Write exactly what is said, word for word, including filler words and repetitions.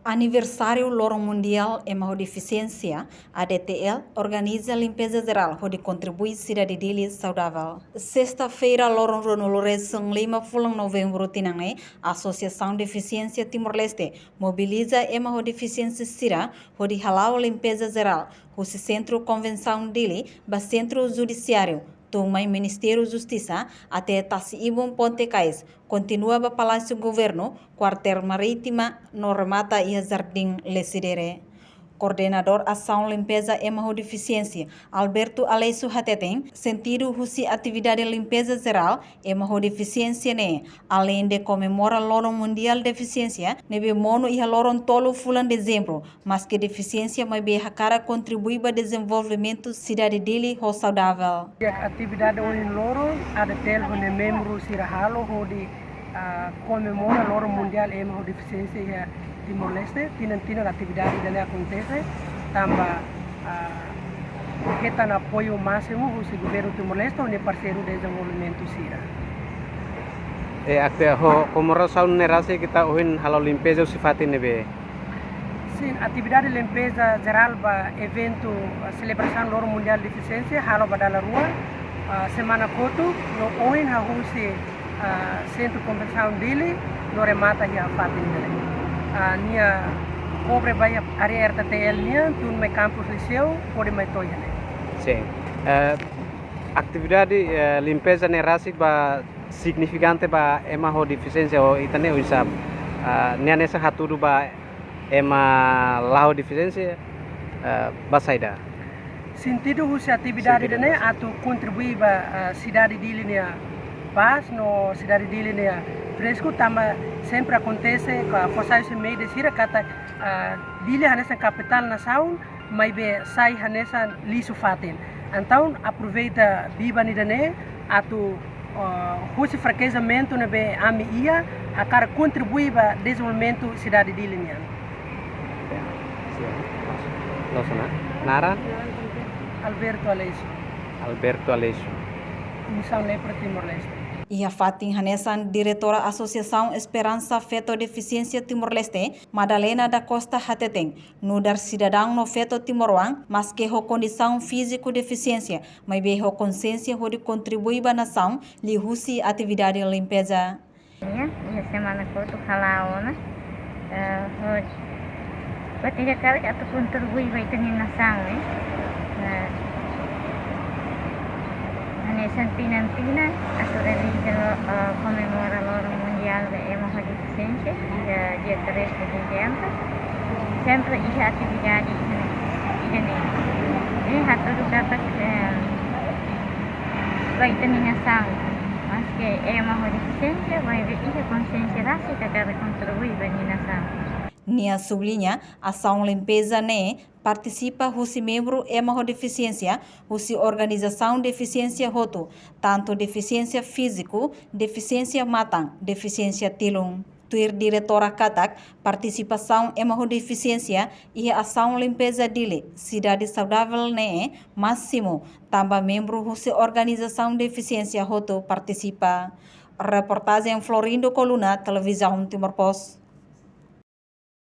Aniversáriu Loron Mundiál Ema ho Defisiénsia, A D T L, organiza limpeza jerál hodi kontribui sidade Dili saudavel. Sesta-feira, loron ruanulu-resin-lima fulan Novembru tinan ne'e, Asosiasaun Defisiénsia Timor-Leste mobiliza ema ho defisiénsia sira hodi hala'o limpeza jerál husi Sentru Konvensaun Dili ba Sentru Judisiáriu, tun mai Ministériu Justisa, até tasi-ibun Ponte Kais, kontinua ba Palásiu Governu, Kuartél Marítima, no remata iha Jardín Lecidere. Koordenadór Asaun Limpeza Ema ho Defisiénsia, Alberto Aleixo hateten, sentidu husi atividade limpeza jerál ema ho defisiénsia ne'e, aleinde komemora Loron Mundiál Defisiénsia, ne'ebé monu iha loron tolu fulan Dezembru, maske defisiénsia maibé hakarak kontribui ba dezenvolvimentu sidade Dili ho saudavel. Atividade ohin loron, A D T L ho nia membru sira halo hodi, ah, komemora Loron Mundiál Ema ho Defisiénsia iha Timor-Leste, tinan-tinan atividade ida-ne'e akontese, tanba, ah, hetan apoiu másimu husi Governu Timor-Leste ho nia parseiru dezenvolvimentu sira. E, akte ho komemorasaun ne'e rasik ita ohin halo limpeza husi fatin ne'ebé? Sin, atividade limpeza jerál ba eventu, ah, selebrasaun Loron Mundiál Defisiénsia halo ba dala rua, ah, semana kotuk, no ohin hahú husi, ah, Sentru Konvensaun Dili, no remata iha fatin ne'e. Ah, nia kobre ba iha área R T T L nian, tun mai kampus Liceu, hodi mai to'o iha ne'e. Sin. Eh, atividade, eh, limpeza ne'e rasik ba signifikante ba ema ho defisiénsia ho ita-nia oinsá, ah, nia hanesan hatudu ba ema la'o defisiénsia, eh, ba saida? Sentidu husi atividade ida-ne'e atu kontribui ba, eh, sidade Dili nia pás no sidade Dili nia fresku, tanba sempre akontese, ka fó sai husi média sira katak, eh, Dili hanesan kapitál nasaun, maibé sai hanesan lixu fatin. Entaun, aproveita biban ida-ne'e atu, ah, husi frakezamentu ne'ebé ami iha, hakarak kontribui ba dezenvolvimentu sidade Dili nian. Loos ona. Naran? Alberto Aleixo. Alberto Aleixo. Misaun Lepra Timor-Leste. Iha fatin hanesan, Diretora Asosiasaun Esperansa Feto Defisiénsia Timor-Leste, Madalena da Costa hateten, nu'udar sidadaun no feto timoroan, maske ho kondisaun fíziku defisiénsia, maibé ho konxiénsia hodi kontribui ba nasaun liuhusi atividade limpeza. Iha, iha semana kotuk hala'o ona, eh, ho, ba ida karik atu kontribui ba ita-nia nasaun, eh. Eh, hanesan tinan-tinan atu realiza lo-, eh, komemora Loron Mundiál ba Ema ho Defisiénsia, iha dia três de dezembro. Sempre iha atividade iha ne'e, iha ne'e. Ne'e hatudu katak, eh, ba ita-nia nasaun, maske ema ho defisiénsia, maibé iha konxiénsia rasik hakarak kontribui ba nia nasaun. Nia subliña, asaun limpeza ne'e partisipa husi membru ema ho defisiénsia husi organizasaun defisiénsia hotu, tantu defisiénsia fíziku, defisiénsia matan, defisiénsia tilun. Tuir diretora katak, partisipasaun ema ho defisiénsia iha asaun limpeza Dili, sidade saudavel ne'e másimu, tanba membru husi organizasaun defisiénsia hotu partisipa. Reportajen Florindo Coluna, Televizaun Timor Post.